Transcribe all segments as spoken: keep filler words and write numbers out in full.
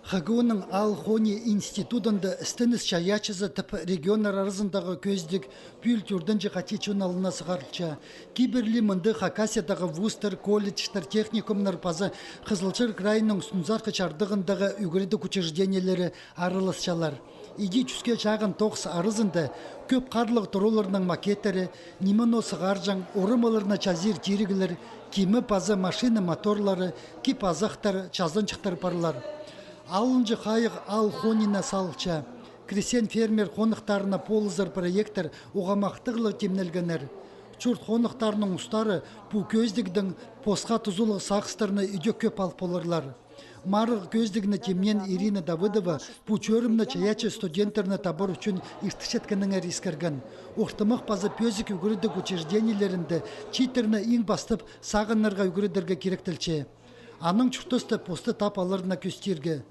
Х Г У-ның Аал Хони институдында «Істеніс чайаачызы» тіп регионнар аразындағы кӧзідіг пӱӱл тӧртінҷі хати чон алнына сығарылча. Кибірли мында Хакасиядағы вузтар, колледжтер, техникумнар паза Хызылчар крайының Сунзархы чардығындағы ӱгредіг учреждениелері араласчалар. Іди чӱске чағын тоғыс аразында кӧп харлығ тураларның макеттері, ниме ноо сығарҷаң, орам аларына чазир тиріглер, киме паза машина моторлары, кип-азахтар, чазанҷыхтар парлар. Алынҷа хайығ Аал Хонина салылча. Крестьян-фермер хонахтарына полызар проекттер уғаа махтағлығ тимнелгеннер. Чурт хонахтарының устары пу кӧзідігдең посха тузалығ сағыстарны идӧк кӧп алып поларлар. Марығ кӧзідігні тимнеен Ирина Давыдова пу чӧрімні чайаачы студенттерні табар ӱчӱн иртірчеткеннеңер искерген. Ортымах паза пӧзік ӱгредіг учреждениелерінде чииттерні иң пастап сағынарға ӱгредерге киректелче. Анаң чуртаста посты тап аларына кӧзідерге.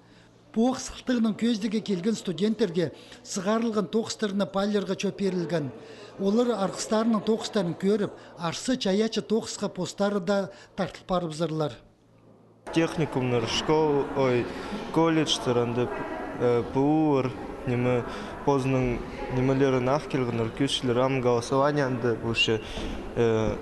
Пу ох салтағның кӧзідігі килген студенттерге сығарылған тоғыстарны паалирға чоох пирілген. Олар арғыстарының тоғыстарын кӧріп, арса чайаачы тоғысха постары даа тартыл парыбызарлар. Техникумнар, школ, ой, колледжтер, анда, э, П У-лар, ниме, позының нимелерін ах килгеннер, кӧзітчелер, ам голосование анда, вообще, э,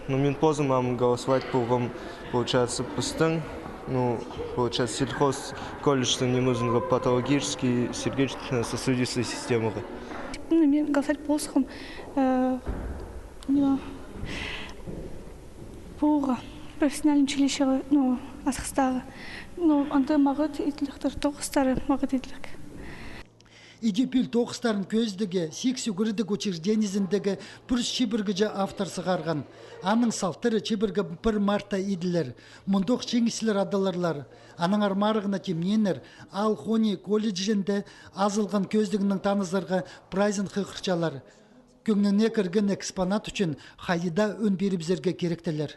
ну, мин позым ам голосовать полғам, получается, пістің, ну, получается, сельхоз колледжтің нимезінге, патологический сердечно-сосудистой системаға. Ну, мин голосовать полысхам, э, ну, П У-ға, профессиональный училищеға, ну, Асхыстағы. Ну, анда мағат иділіктер, тоғыстары мағат иділік. Іди пӱӱл тоғыстарын кӧзідігі сигіс ӱгредіг учреждениезіндегі пір чибіргіҷе автор сығарған. Аның салтары чибіргі пір мартта иділер. Мындох чиңіслер адаларлар. Аннаңар марығны тимнееннер Аал Хони колледжінде азылған кӧзідігнең танызарға прайзын хығырчалар. Кӧңніне кірген экспонат ӱчӱн хайди даа ӧӧн пирібізерге киректелер.